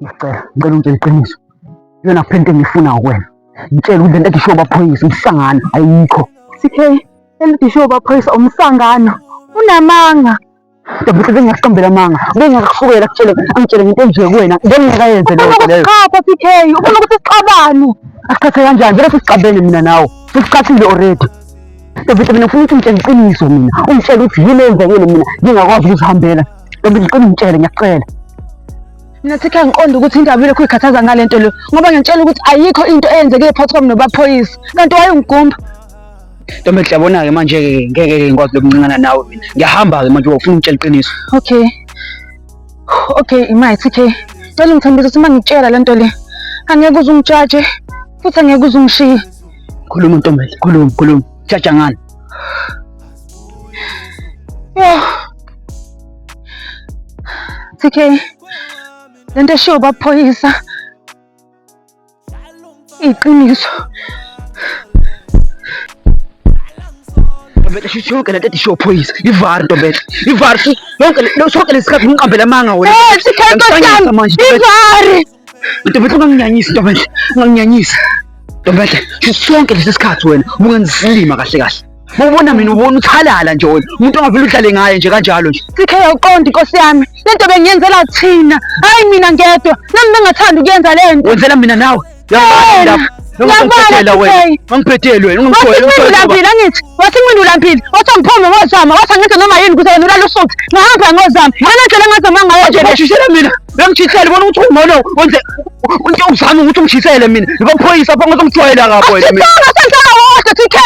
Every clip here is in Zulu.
Ngiyacela, ngicela ungitshele iqiniso. Iyona kuphela into engiyifunayo kuwena. Ngitshele ukuthi lento edishiwe baphoyisa umsangano ayikho. CK, elidishiwe baphoyisa umsangano. Unamanga. Ntombi bengingakuqambela amanga. Bengingakusukela kutshele angitshele ngento enje kuwena. Bengingeke ayenze leyo nto leyo. Qhatha CK, ufuna ukuthi sixabane. Asiqhathe kanjani? Vele sesixabene mina nawe. Sesiqhathile already. Ntombi mina ngifuna ukuthi ungitshele iqiniso mina. Ungitshele ukuthi yini eyenzekile mina ngingakwazi ukuzihambela. Ntombi ngicela ungitshele ngiyakucela. Mina CK ngiqonda ukuthi indaba ilokhu ikhathaza ngale nto le ngoba ngiyantshela ukuthi ayikho into eyenzekile phakathi kwami nobaphoyisa kanti wayengigumba. Ntombi enhle yabona-ke manje-ke ngeke-ke ngikwazi lokuncingana nawe mina. Ngiyahamba-ke manje ufuna ungitshela iqiniso. Okay. Okay, imayi TK. Cela ungithembise ukuthi uma ngikutshela le nto le angeke uze ungijaje futhi angeke uze ungishiye. Khuluma ntombi enhle, khuluma, khuluma. Jaja ngani? Yo. TK, lento eshiwo baphoyisa iqiniso. Ntombenhle shuthi yonke lento edishiwo phoyisa ivari ntombenhle ivari shuthi yonke sonke lesikhathi ngiqambela amanga wena. Eh, TK Nkosi yami, ivari. Ntombenhle unganginyanyisi ntombenhle unganginyanyisi ntombenhle shuthi sonke lesi sikhathi wena ubungenza isilima kahle kahle. Ubona mina ubona uthalala nje wena umuntu ongavele udlale ngaye nje kanjalo nje. TK awuqondi Nkosi yami, lento bengiyenzela thina, hayi mina ngedwa. Nami bengathanda ukuyenza lento. Wenzela mina nawe. Wena, Ungangiphathela wena. Ungangiphatheli wena. Wathi Ungangiphatheli. mina ulambile angithi, wathi mina ulambile, wathi angiphume ngozama, wathi angenze noma yini ukuze wena ulale usuthi. Ngahamba ngozama. Ngale ndlela engazama ngayo nje le. Washisela mina. Uyangitshisela ubona ukuthi ungcono wenze into uzama ukuthi ungishisele mina. Ngibaphoyisa apha ngathi ungijwayela kabi wena mina. Asithanga senzela wodwa TK.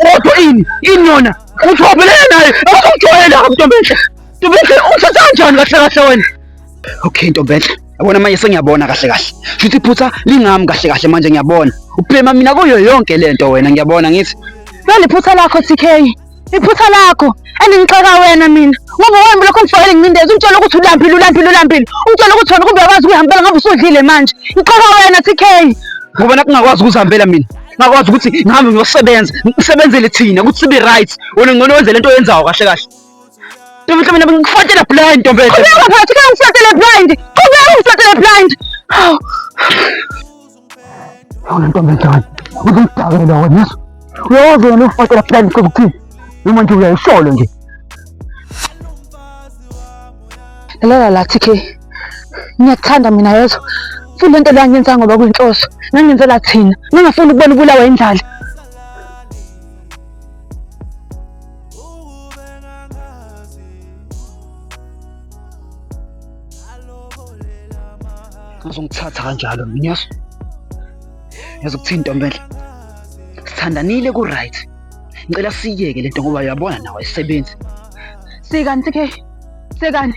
Wodwa ini? Ini yona? Uthobelele naye. Ungijwayela kabi ntombenhle. Ntombenhle ungithatha kanjani kahle kahle wena? Okay ntombenhle. Yabona manje sengiyabona kahle kahle. Shuthi iphutha lingami kahle kahle manje ngiyabona. Ubhema mina kuyo yonke lento wena ngiyabona ngithi. Vele iphutha lakho TK. Iphutha lakho. And ngixaka wena mina. Ngoba wena lokho ngifakele ngcindezi ungitshela ukuthi ulambile ulambile ulambile. Ungitshela ukuthi wena kumbe uyakwazi ukuyihambela ngabe usudlile manje. Ngixaka wena TK. Ngoba nakungakwazi ukuzihambela mina. Ngakwazi ukuthi ngihambe ngiyosebenza, ngisebenzele thina ukuthi sibe right. Wena ngcono wenze lento oyenzayo kahle kahle. Ntombi mina ngikufatela blind ntombi. Qhubeka phela TK ngifatele blind. Qhubeka ngifatele blind. Hawu. Wena ntombi enhle wena. Uzongidakela wena yesu. Uyawazi wena ufatela blind kuzokuthini? Noma nje uyayisholo nje. Lalela la TK. Ngiyakuthanda mina yezwa. Futhi lento le angiyenza ngoba kuyinhloso. Ngangenzela thina. Ngingafuni ukubona ubulawa indlala. Uzongithatha kanjalo mina yazi. Yazi ukuthini ntombi enhle? Sithandanile ku-right. Ngicela siyeke lento ngoba uyabona nawe ayisebenzi. Sikani TK. Sekani.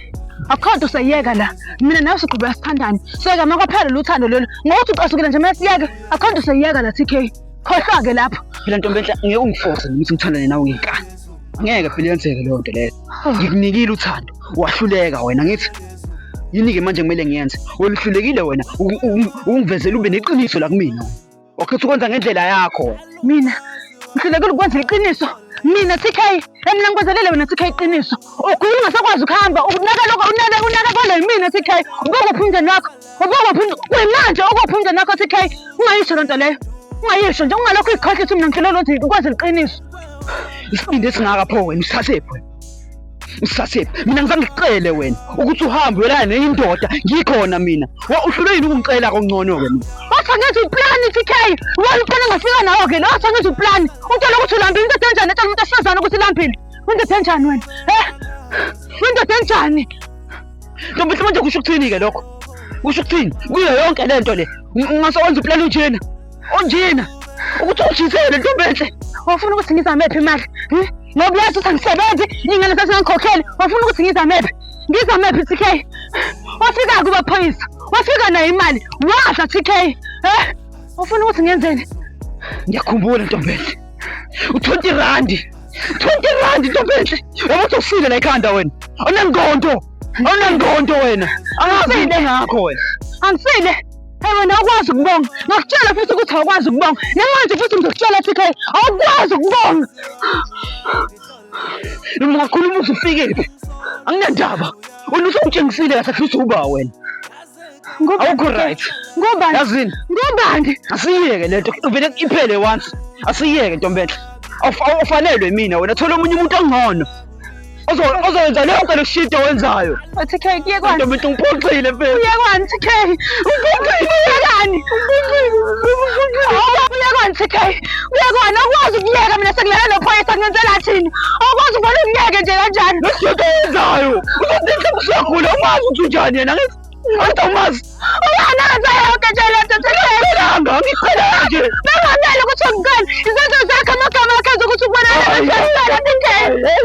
Akukho nto seyiyeka la. Mina nawe siqhubeka sithandane. Seka makwaphela lolu thando lolu. Ngokuthi ucasukile nje mase siyeke. Akukho nto seyiyeka la TK. Khohlwa-ke lapho. Phela ntombi enhle ngeke ungiforce mina ukuthi ngithandane nawe ngenkani. Angeke phela yenzeke leyo nto leyo. Ngikunikile uthando, wahluleka wena ngithi. Yini-ke manje kumele ngiyenze? Wena uhlulekile wena ukungivezela ube neqiniso la kumina. Wakhetha ukwenza ngendlela yakho. Mina ngihlulekile ukwenza iqiniso. Mina TK, mina ngikwenzelele wena TK iqiniso. Ugula ungasakwazi ukuhamba, unaka lokho unaka unaka kwale yimina TK. Ubukuphi umndeni wakho? Ubukuphi kuyimanje ukuphi umndeni wakho TK? Ungayisho lento leyo. Ungayisho nje ungalokhu uyikhohlisa mina ngihlulekile ukuthi ukwenza iqiniso. Isibindi esingaka pho wena usithathephi wena? Usithathephi? Mina ngizange ngikucele wena ukuthi uhambe uyolala nenye indoda ngikhona mina. Wa uhlulwe yini ukungicela kongcono ke mina? Wathi angenza uplani TK. Wena uplani ngafika nawo ke. Wathi angenza uplani. Utshela ukuthi ulambile into enjani etshela umuntu esifazane ukuthi ulambile. Indoda enjani wena? Eh? Indoda enjani? Ntombi manje kusho ukuthini ke lokho? Kusho ukuthini? Kuyo yonke lento le. Ungase wenza uplani unjena. Onjena. Ukuthi ujisele ntombi enhle. Wafuna ukuthi ngizame phi imali? Ngoba uyazi ukuthi angisebenzi, ingane sasingangikhokheli. Wafuna ukuthi ngizame phi? Ngizame phi TK? Wafika kubaphoyisa. Wafika nayo imali. Wadla TK. Eh? Ufuna ukuthi ngenzeni? Ngiyakhumbula ntombi enhle. U-20 rand. 20 rand ntombi enhle. Yabo uthi usile la ekhanda wena. Awunangqondo. Awunangqondo wena. Angazi into engakho wena. Angisile. Hey wena awukwazi ukubonga. Ngakutshela futhi ukuthi awukwazi ukubonga. Namanje futhi ngizokutshela TK, awukwazi ukubonga. Noma ungakhuluma uze ufike phi. Anginandaba. Wena usungitshengisile kahle kusho uba wena. Awukho right. Ngobani? Yazini? Ngobani? Asiyeke lento uvele iphele once. Asiyeke ntombenhle. Awufanelwe mina wena thola omunye umuntu ongcono. Ozoyenza leyo nto shit owenzayo. TK kuye kwani? Ntombenhle ungiphoxile mfethu. Kuye kwani TK? Ungiphoxile kuye kwani? Kuye kwani TK? Kuye kwani? Awukwazi ukuyeka mina sengilala nophoyisa ngenzela thini? Awukwazi ukubona ungiyeke nje kanjani? Le shit oyenzayo. Uzothi usuyagula umazi ukuthi unjani yena ngithi. Angithi awumazi. Ubani enza yonke nje le nto TK? Ngiqhelanga, ngiqhelanga nje. Bengamele ukuthi ungicele izenzo zakhe amagama akhe zokuthi ubonakala kanjani TK?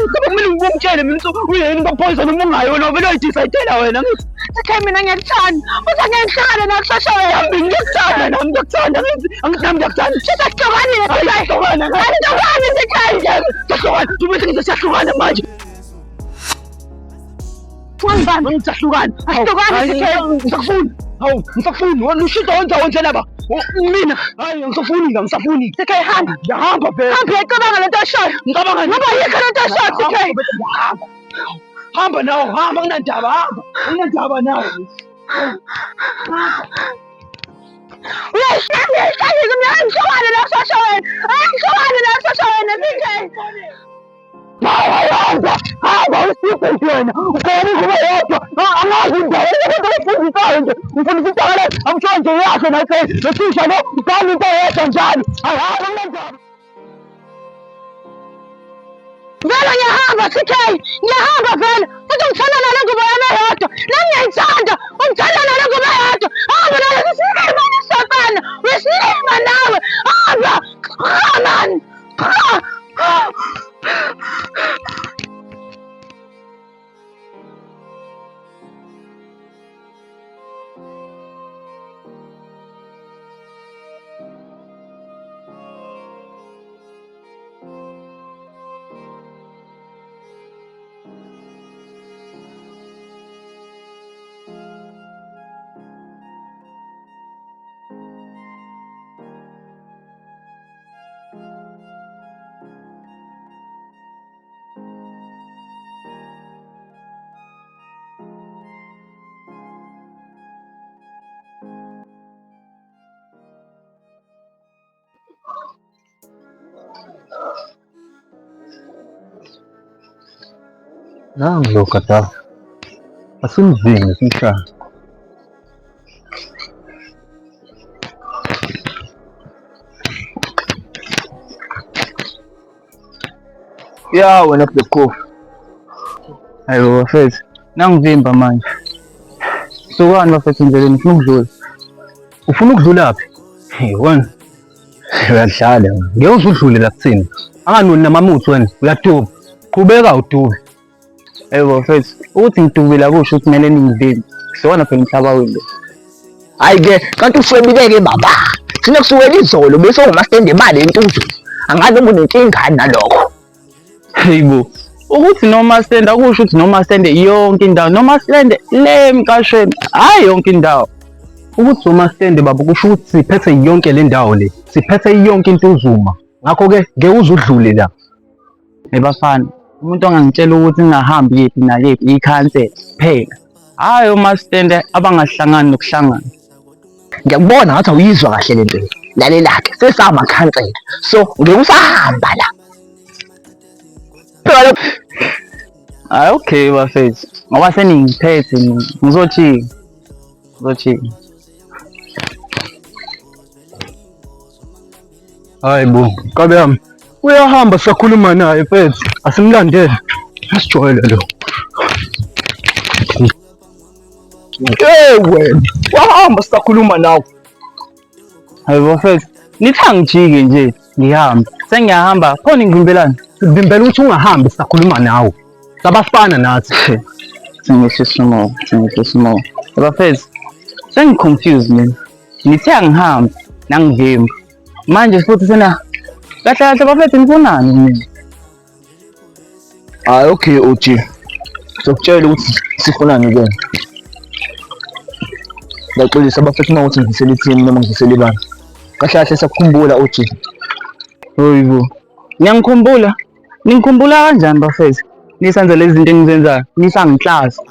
Ngoba kumele ngimtshele mina ukuthi uyena kwaphoyisa noma ungayi wena vele uyidecide wena ngithi. TK mina ngiyakuthanda. Futhi angeke ngihlangane nawe kusheshe wena. Nami ngiyakuthanda nami ngiyakuthanda ngithi angithi nami ngiyakuthanda. Shuthi asihlukanile TK. Asihlukane Asihlukane TK. Siyahlukana, ngithi ngithi siyahlukana manje. Ungangibambi. Ngithi siyahlukana. Asihlukane, TK. Ngisakufuni. Hawu, ngisakufuni. Wena ushito wenza wenze laba. Mina, hayi ngisafuni la, ngisafuni. TK hamba. Ngiyahamba phela. Hamba uyayicabanga lento oshoyo. Ngicabanga Ngoba yikho lento oshoyo TK. Hamba. Hamba nawe, hamba nginandaba, hamba. Nginandaba nawe. Uyayihlanya uyayihlanyisa mina angihlukane la kusheshe wena. Angihlukane la kusheshe wena TK. Hamba, hamba usiphe wena. Ukhona ukuba yodwa. Angazi indawo abantu abafundisayo nje. Ufundisa inhlakala, amsho nje uyasho nawe nothisha lo uqala into eyodwa njalo. Hayi hamba nginandaba. Vele ngiyahamba TK, ngiyahamba vele. Futhi ungithanda nale ngubo yami eyodwa. Nami ngiyayithanda. Ungithanda nale ngubo eyodwa. Hamba nale silima nisafana. Uyisilima nawe. Hamba. Ha man. Ha. Ha. Nangu lo Gaddafi. Asimvimbe simshaye. Ya wena Black Coffee. Hayibo bafethu, nangivimba manje. Sukani bafethu endleleni ngifuna ukudlula. Ufuna ukudlula phi? Hey wena. Uyadlala wena. Ngeke uze udlule la kuthina. Anganoni namamuthi wena, uyaduba. Qhubeka udube. Hayibo bafethu, ukuthi ngidubile akusho ukuthi kumele ningivimbe. Siwona phela umhlaba wenu lo. Hayi ke kanti uswebile-ke baba. Thina kusukela izolo bese ungamastende imali entuthu. Angazi noma unenkinga nalokho. Hayibo. Ukuthi noma sende akusho ukuthi noma sende yonke indawo, noma sende le emqashweni, hhayi yonke indawo. Ukuthi uma sende baba kusho ukuthi siphethe yonke le ndawo le, siphethe yonke intuzuma. Ngakho-ke ngeke uze udlule la. Hey bafana, umuntu ongangitshela ukuthi ngingahambi kephi nakephi ikhansela kuphela. Hhayi omastende abangahlangani nokuhlangana. Ngiyakubona ngathi awuyizwa kahle le nto le. Lalela-ke sesamakhansela. So ngeke usahamba la. Phela Hayi okay bafethu, ngoba seningiphethe mina, ngizojika. Ngizojika. Hayi bo, nkabi yami. Uyahamba sisakhuluma naye mfethu. Asimlandele. Asijwayele lo. Hey wena, wahamba sisakhuluma nawe. Hayi bafethu, nithi angijike nje ngihambe. Sengiyahamba, khona ngivimbelani. Sivimbela ukuthi ungahambi sisakhuluma nawe. Sabafana nathi. Sengehlisa umoya, sengehlisa umoya. Bafethu, sengi-confused mina. Nithe angihambi, nangivimba. Manje futhi sena kahle kahle bafethu nifunani mina? Hayi okay OG. Sokutshela ukuthi sifunani ke. Ngiyaxolisa bafethu uma ukuthi ngidlisele i-team noma ngidlisele ibanga. Kahle kahle sakukhumbula OG. Hoyibo. Niyangikhumbula? Ningikhumbula kanjani bafethu? Nisenza lezi zinto engizenzayo, nisangiklaza.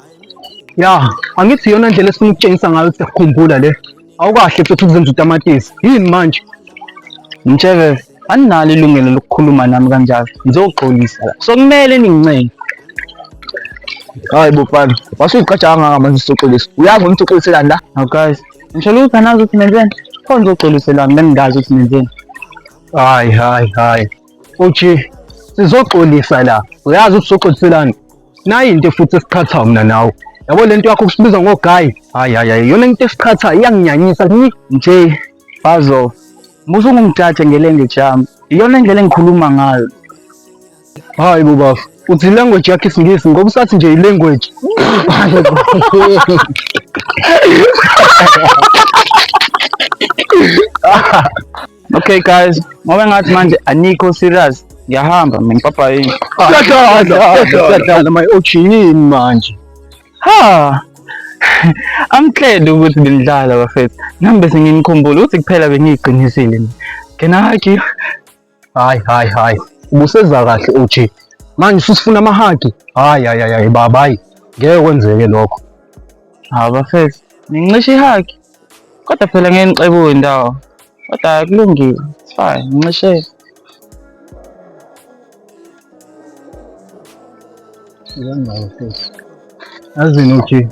Ya, angithi iyona ndlela esifuna ukutshengisa ngayo ukuthi siyakukhumbula le. Awukahle mfethu ukuzenza utamatisi. Yini manje? Mtsheve, aninalo ilungelo lokukhuluma nami kanjalo. Ngizoxolisa la. So kumele ningincenge. Hayi bo mfana, wasuyiqaja kangaka manje usuxolisa. Uyazi ngoba usuxoliselani la? Now guys, ngisho ukuthi anazi ukuthi nenzeni. Khona ngizoxoliselani bengingazi ukuthi nenzeni. Hayi hayi hayi. Uthi sizoxolisa la. Uyazi ukuthi uzoxoliselani? Nayi into futhi esiqhatha mina nawe. Yabo lento yakho kusibiza ngogayi. Hayi hayi hayi, yona into esiqhatha iyanginyanyisa ni. Nje, Bazo, musu ungijaje ngelanguage yami. Iyona indlela engikhuluma ngayo. Hayi bo bafo, uthi language yakho isingisi ngoba usathi nje i-language. Okay guys, ngoba ngathi manje anikho serious. Ngiyahamba mina papa yini. Siyadlala, siyadlala my OG yini manje? Ha. I'm glad ukuthi benidlala bafethu. Nami bese nginikhumbula ukuthi kuphela bengiyiqinisile mina. Can I hug you? Hayi hayi hayi. Ubuseza kahle OG. Manje ususifuna amahagi. Hayi hayi hayi baba hayi. Ngeke kwenzeke lokho. Hawu bafethu, ningicishe ihug. Kodwa phela ngeke nixebuke indawo. Kodwa hayi kulungile. It's fine, ngincishe. Yazini OG.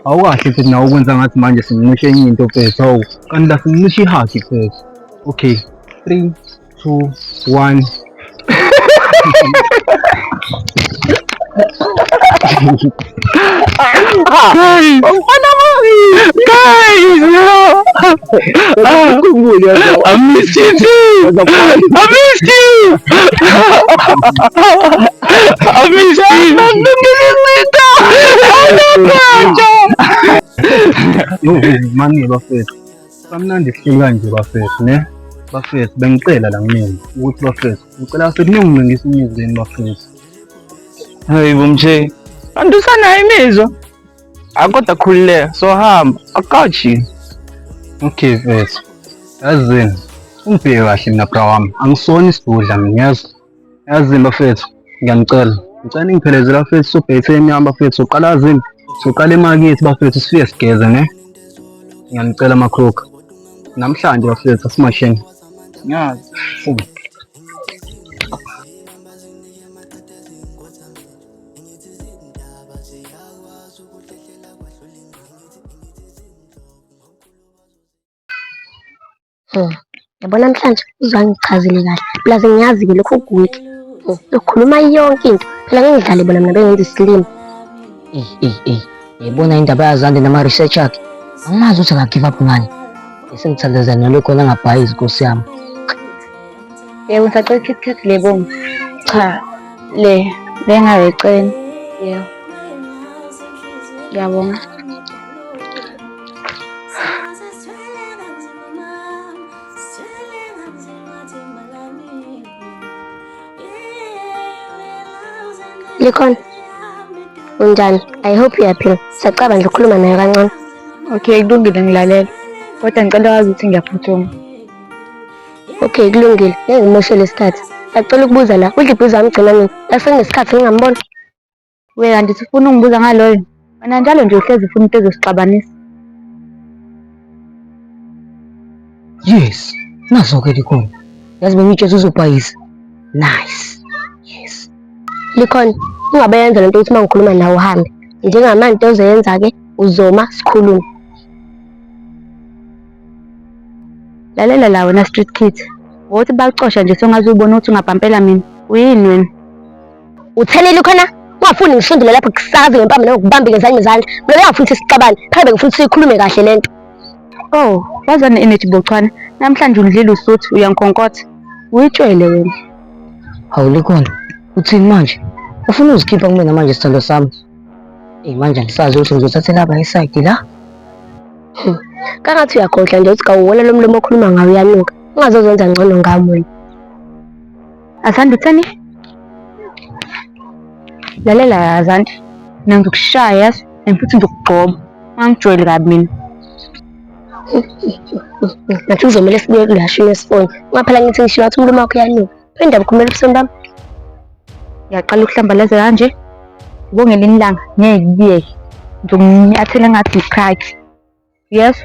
Awukahle futhi nawe ukwenza ngathi manje sincishe enye into mfethu. Hawu, kanti la sincishe ihagi mfethu. Okay. 3 2 1 Guys, no. I missed you too. I missed you. I missed you. Yo, mani bafethu. Kamnandi kuhleli kanje bafethu ne? Bafethu bengicela la kumina ukuthi bafethu ngicela bafethu ningincingise imizwa bafethu. Hayi bo mje. Kanti usanayo imizwa? Akodwa khululeka, so hamba. Akachi. Okay mfethu. Yazini, ungibheke kahle mina bra wami. Angisona isidudla mina ngiyezwa. Yazini bafethu, ngiyanicela. Ngicela ningiphelezele bafethu sobheke emnyama bafethu. Soqala yazini, soqala emakithi bafethu sifike sigeze ne. Ngiyanicela makhokha. Namhlanje bafethu asimasheni. Ngiyazi. Yabo namhlanje uzangichazile kahle. Plus ngiyazi-ke lokho kuwiki. Ukhuluma yonke into. Phela ngeke ngidlale bona mina bengenza isilima. Eyi eyi eyi, yayibona indaba yaZande nama-research akhe. Angimazi ukuthi aka-give up ngani. Esengithandazela nalokho angabhayizi Nkosi yami. Yebo, ngisacela i-KitKat le bomvu. Cha, le le ngaweceni. Yebo. Ngiyabonga. Likhona. Unjani? I hope uyaphila. Siyacaba nje ukukhuluma naye kancane. Okay, kulungile ngilalela. Kodwa ngicela wazi ukuthi ngiyaphuthuma. Okay, kulungile. Ngeke ngimoshele isikhathi. Ngiyacela ukubuza la, udla ibhuzu wami gcina nini? Esenesikhathi ngingambona. We kanti ufuna ungibuza ngaloyo? Wena njalo nje uhlezi ufuna into ezosixabanisa. Yes, nazo-ke likhona. Yazi bengitshela uzobhayisa. Nice. Yes. Likhona, ungabe yenza lento ukuthi uma ngikhuluma nawe uhambe. Njengamanje into ozoyenza-ke uzoma sikhulume. Lalela la wena street kid. Wothi bacosha nje songaze ubone ukuthi ungabhampela mina. Uyini wena? Uthenile khona? Ungafuni ngisondele lapho kusazi ngempama nokubamba ngezandla izandla. Mina bengafuni ukuthi sixabane. Phela bengifuna ukuthi sikhulume kahle lento. Oh, waza ne-energy bochwane. Namhlanje undlile usuthi uyankhonkotha. Uyitshwele wena. Hawu likhona. Uthini manje? Ufuna uzikhipha kumina manje sithandwa sami. Eyi manje angisazi ukuthi ngizothathela aba isayidi la. Kangathi uyakhohlwa nje ukuthi kawuwona lo mlomo okhuluma ngawo uyanuka. Ungazozenza ngcono ngami wena. Azandi utheni? Lalela Azandi. Mina ngizokushaya yazi and futhi ngizokugxoba. Ungangijwayeli kabi mina. Ngathi kuzomele sibuye kula shini esifoni. Ngoba phela ngithi ngisho ngathi umlomo wakho uyanuka. Phinda ukhulumela ebusweni bami. Ngiyaqala ukuhlambalaza kanje. Ubonge ngelinye ilanga ngeke kuyeke. Ngizokunyathela ngathi i-crack. Yes.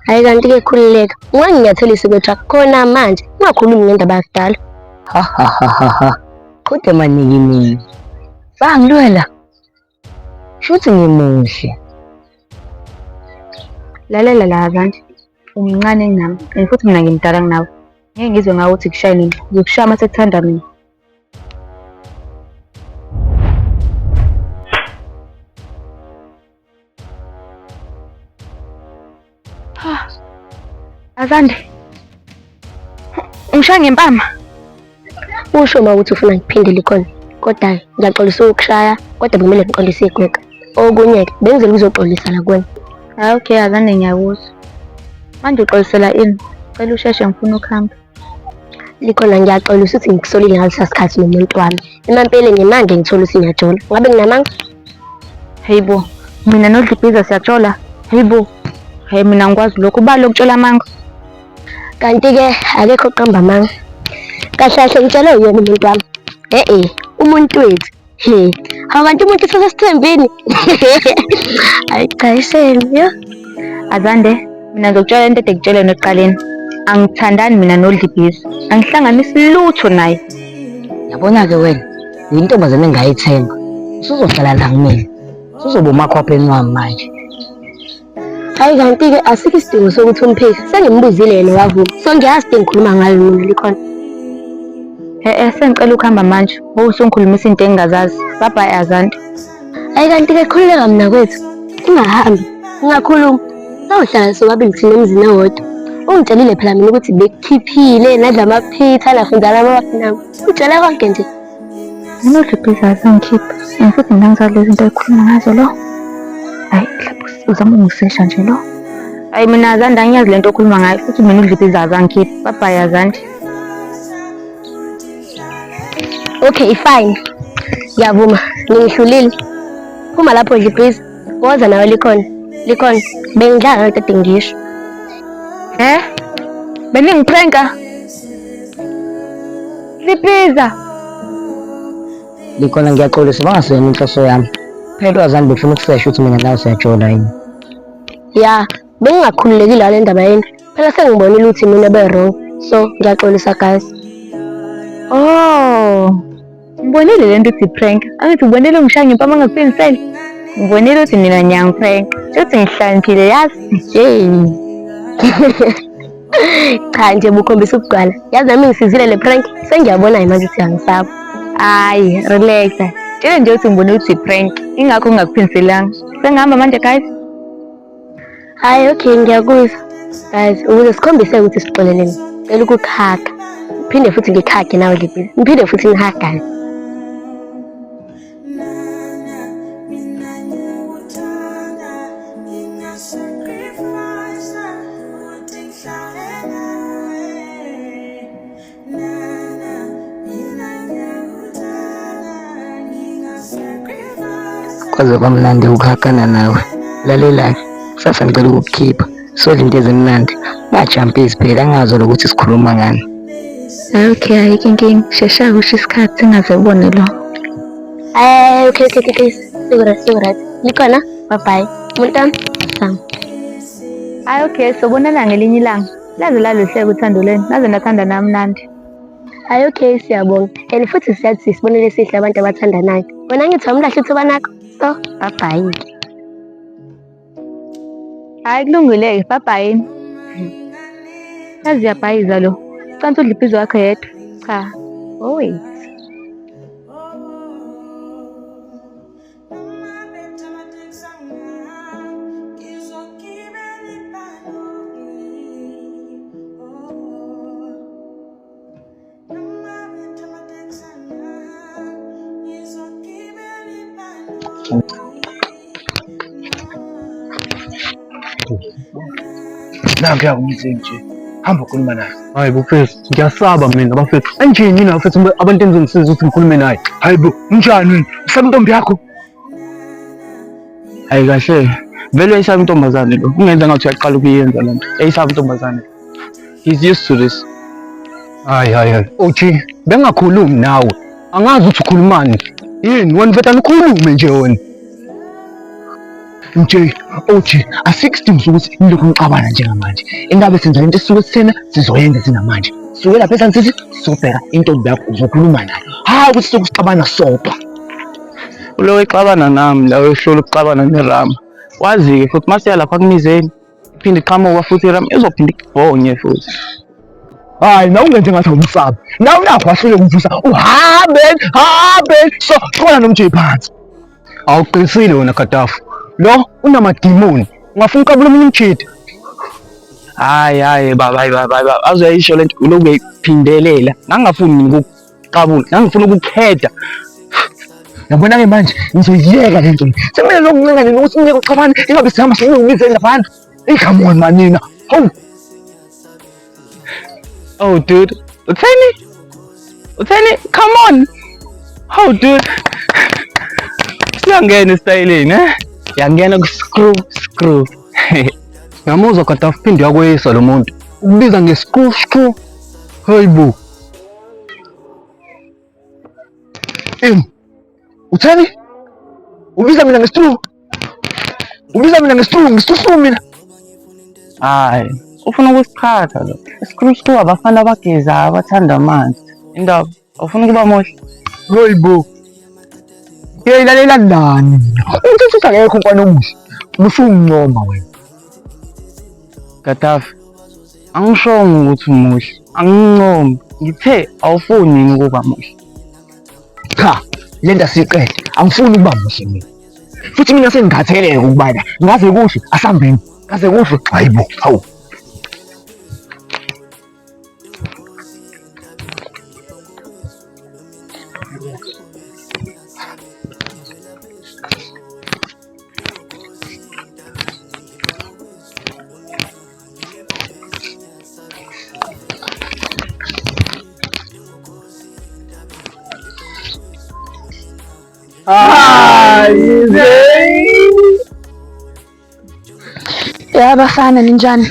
Hayi kanti-ke khululeka, unganginyathelisi kwethu khona manje, ungakhulumi ngendaba yakudala. Ha ha ha ha ha. Qhude manikiniki. Bangilwela. Shuthi ngimuhle. Lalela la Azande. Umncane kunami and futhi mina ngimdala kunawe. Ngeke ngizwe ngawe uthi kushaye nini. Ngizokushaya uma sekuthanda mina. Azande. Ungishaya ngempama. Usho uma ukuthi ufuna ngiphindele khona. Kodwa ngiyaxolisa ukukushaya, kodwa bekumele ngixolise igwega. Okunye-ke bengizele ukuzoxolisa la kuwena. Hayi okay Azande ngiyakuzwa. Manje uxolisela ini? Cela usheshe ngifuna ukuhamba. Likhona ngiyaxolisa ukuthi ngikusolile ngalesa sikhathi nomuntu wami. Emampeleni manje ngithola ukuthi ngiyajola. Ngabe nginamanga? Hey bo, mina noDlibhiza siyajola. Hey bo. Hey mina ngikwazi lokho. Ubani lokutshela amanga? Kanti-ke akekho oqamba amanga. Kahle kahle ngitshelwe uyena umuntu wami. Eh-eh, umuntu wethu. He, hawu kanti umuntu usesesithembini. Hayi cha ishame yo. Azande, mina ngizokutshela into ede kutshele ekuqaleni. Angithandani mina noDlibhiza. Angihlanganisi lutho naye. Yabona-ke wena, uyintombazane engayithemba. Usuzohlala la kumina. Usuzoba umakhwapheni wami manje. Hayi kanti-ke asikho isidingo sokuthi umphike. Sengimbuzile yena wavuma. So ngiyazi into engikhuluma ngayo mina likhona. Eh sengicela ukuhamba manje. Ngoba usungikhulumisa into engingazazi. Bye bye Azande. Hayi kanti-ke khululeka mna kwethu. Ungahambi, ungakhulumi. Sawuhlala sobabili thina emzini owodwa. Ungitshelile phela mina ukuthi bekukhiphile nadla amaphitha nafunzana amawafinami. Ungitshela konke nje. Mina uDlibhiza azangikhipha. And futhi mina ngizazi lezi zinto ayikhuluma ngazo lo. Hayi mhlawumbe uzama ukungisesha nje lo. Hayi mina Azande angiyazi lento okhuluma ngayo futhi mina uDlibhiza azangikhipha. Bye bye Azande. Okay fine. Ngiyavuma, ningihlulile. Phuma lapho Dlibhiza. Woza nawe likhona. Likhona. Bengidlala kade ngisho. Eh? Beningipranka? Lipiza. Likhona ngiyaxolisa bangasiyona inhloso yami. Phela uAzani befuna ukusesha ukuthi mina nawe siyajola yini. Ya, bengingakhululekile ngale ndaba yenu. Phela sengibonile ukuthi mina be wrong. So ngiyaxolisa guys. Oh. Ngibonile lento ithi prank. Angithi ubonile ungishaya ngempama ngakuphendiseli. Ngibonile ukuthi nina niyangiprank. Shuthi ngihlakaniphile yazi. Hey. Cha nje bukhombisa ukugcwala. Yazi nami ngisizile le prank. Sengiyabona manje ukuthi angisaba. Hayi, relax. Tshela nje ukuthi ngibone ukuthi prank. Ingakho ngingakuphindiselanga. Sengihamba manje guys. Hayi okay ngiyakuzwa. Guys, ukuze sikhombise ukuthi sixolelene. Cela ukukhakha. Phinde futhi ngikhakhe nawe Dlibhiza. Ngiphinde futhi ngihagane. Kwaze kwamnandi ukuhagana nawe. Lalela-ke, kusasa ngicela ukukukhipha. Sodla into ezimnandi. Ungajampisi phela angazi lokuthi sikhuluma ngani. Okay, ayikho inkinga. Shesha kusho isikhathi singaze ubone lo. Eh, okay okay okay. Seku-right, seku-right. Likhona? Bye bye. Umuntu wami? Sam. Hayi okay, sobonana ngelinye ilanga. Laze laluhleka uthando lwenu, naze nathanda namnandi. Hayi okay siyabonga. And futhi siyathi sisibonelo esihle abantu abathandanayo. Wena ngithi awumlahle ithuba lakho. So, bye bye. Hayi kulungile-ke, bye bye. Yazi uyabhayiza lo. Cansi udla ibhizi wakho yedwa. Cha. Oh wait. Nankuya umzini nje. Hamba ukhuluma naye. Hayi bo mfethu, ngiyasaba mina bafethu. Anjeni nina bafethu abantu enizongisiza ukuthi ngikhulume naye. Hayi bo, unjani wena? Usaba intombi yakho? Hayi kahle. Vele uyayisaba intombazane lo. Kungenza ngathi uyaqala ukuyenza le nto. Uyayisaba intombazane. He's used to this. Hayi hayi hayi. Uthi bengakhulumi nawe. Angazi ukuthi ukhulumani. Yini wena mfethu ukhulume nje wena. MJ, OG, asikho isidingo sokuthi nilokhu nixabana njengamanje. Ingabe senza into esisuke sithena sizoyenza thina manje. Suke lapha eSun City sizobheka intombi yakho uzokhuluma nayo. Hayi ukuthi silokhu sixabana sodwa. Uloku exabana nami la wehlula ukuxabana nerama. Wazi-ke futhi masiya lapha kumizeni iphinde iqhamuka futhi irama izophinde ikubhonye futhi. Hayi nawe ungenze ngathi awumsabi. Nawe unakho wahluleka umvusa uhambe hambe so xona noMJ phansi. Awuqinisile wena Gaddafi. Lo unamadimoni. Ungafuna uqabula omunye umjidi. Hayi hayi baba hayi baba hayi baba azoyisho lento ulokhu uyayiphindelela. Ngangingafuni mina ukuqabula, ngangifuna ukukhetha. Yabona-ke manje ngizoyiyeka le nto le. Sekumele lokuncenga nina ukuthi niyeke ukuxabana ingabe sihamba sengiyobizeni laphana. Eyi come on manina. Hawu. Oh dude, utheni? Utheni? Come on. Oh dude. Siyangena esitayeleni eh? Yangena ku screw screw. Yamuzwa Gaddafi phinde uyakweyisa lo muntu. Ukubiza nge-screw screw. Hayi bo. Em. Utheni? Ubiza mina ngesitru. Ubiza mina ngesitru, ngisitru mina. Hayi, ufuna ukusiqhatha lo. Screw screw abafana abagezayo abathanda amanzi. Indaba, awufuni ukuba muhle? Hayi bo. Uyayilalela nani? Uthi uthi akekho umfana omuhle. Usungincoma wena. Gaddafi, angishongo ukuthi umuhle, angincomi. Ngithe awufuni yini ukuba muhle. Cha, le nto asiyiqede. Angifuni ukuba muhle mina. Futhi mina sengikhatheleke ukubala. Ngaze kuhle asambeni. Ngaze kuhle. Hayibo, hawu. Ya bafana ninjani?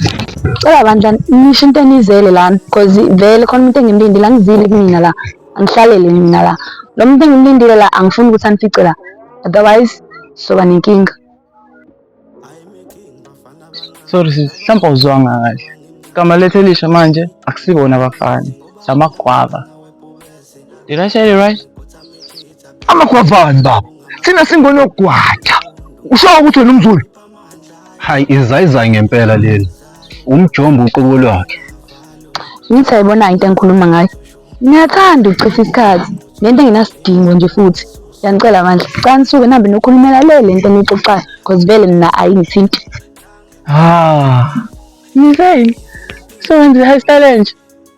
Cela bandla nisho into enizele lana because vele khona umuntu engimlindile angizile kumina la angihlalele mina la lo muntu engimlindile la angifuni ukuthi anifice la otherwise soba nenkinga. Sorry sis, mhlawumbe awuzwanga kahle. Igama lethu elisha manje akusibona abafana, samagwava. Did I say it right? Amagwavani baba. Thina singonogwaja. Usho ukuthi wena umZulu. Hayi izayizayi ngempela leli. Umjombo uqobo lwakhe. Ngithi ayibona into engikhuluma ngayo. Ngiyathanda ukuchitha isikhathi nento engenasidingo nje futhi. Ngiyanicela bandla, cela nisuke nihambe niyokhulumela le le nto eniyixoxayo because vele mina ayingithinti. Ah, Mizane, so wenza i-hairstyle entsha.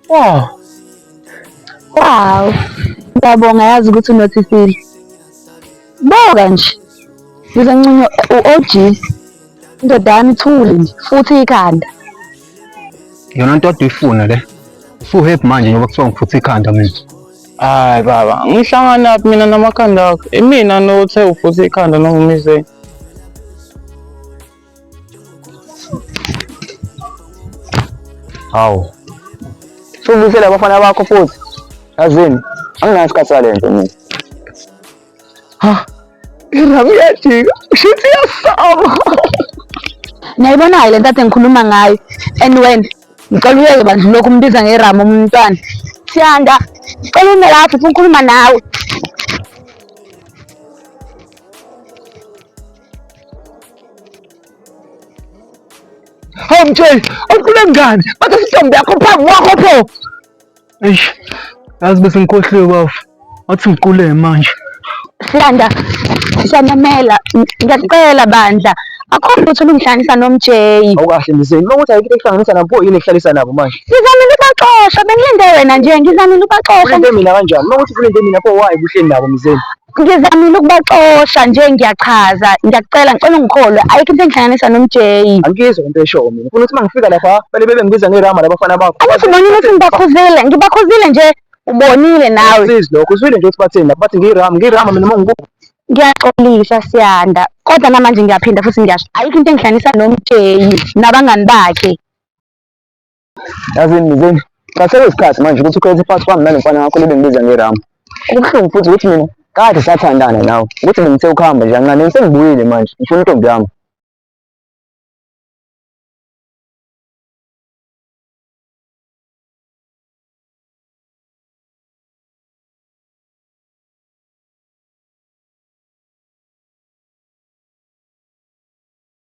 Wow. Wow. Ngiyabonga yazi ukuthi unothisile. Buka nje. Ngizancunywa u-OG. Indoda yami ithule nje futhi ikhanda. Yona nto ade uyifuna le. Usu-happy manje njengoba kuthiwa ngifutha ikhanda mina. Hayi baba, ngihlanganaphi mina namakhanda akho? Imina nothe ufutha ikhanda noma uMizane. Hawu. Subuyisela abafana bakho futhi. Yazini, anginaso isikhathi sale nto mina. Ha. Iramu iyajika. Shuthi iyasaba. Niyayibona-ke le nto ade ngikhuluma ngayo and wena ngicela uyeke bandla lokhu umbiza ngeramu umntwana. Siyanda, ngicela ume lapho ufuna ukukhuluma nawe. Hawu Mtsheli, awuqule ngani? Bathi intombi yakho phambi kwakho pho. Eish, yazi bese ngikhohliwe bafo. Wathi ngiqule manje. Siyanda, siyamamela, ngiyakucela bandla. Akho lutho olungihlanganisa noMjay. Awukahle Mizeni, uma kuthi ayikho into ekuhlanganisa nabo, yini ekuhlalisa nabo manje? Ngizamile ukubaxosha, bengilinde wena nje, ngizamile ukubaxosha. Ulinde mina kanjani? Uma kuthi ulinde mina pho why buhleli nabo Mizeni? Ngizamile ukubaxosha nje ngiyachaza, ngiyakucela ngicela ungikholwe. Ayikho into engihlanganisa noMjay. Angiyizwa into eshoyo mina. Ufuna ukuthi uma ngifika lapha fanele bebe ngibiza ngerama labafana bakho. Angithi ubonile ukuthi ngibakhuzile, ngibakhuzile nje ubonile nawe. Sizi lokho, uzwile nje ukuthi batheni lapha bathi ngiyirama, ngiyirama mina uma ngiku Ngiyaxolisa Siyanda, kodwa namanje ngiyaphinda futhi ngiyasho ayikho into engihlanganisa noMjay nabangani bakhe. Yazini Mizeni, cha sekuyisikhathi manje ukuthi ukhethe phakathi kwami nalo mfana wakho libe ngibiza ngerama. Okubuhlungu futhi ukuthi mina kade sathandana nawe, ukuthi bengithe ukuhamba nje kancane sengibuyile manje, ngifuna intombi yami.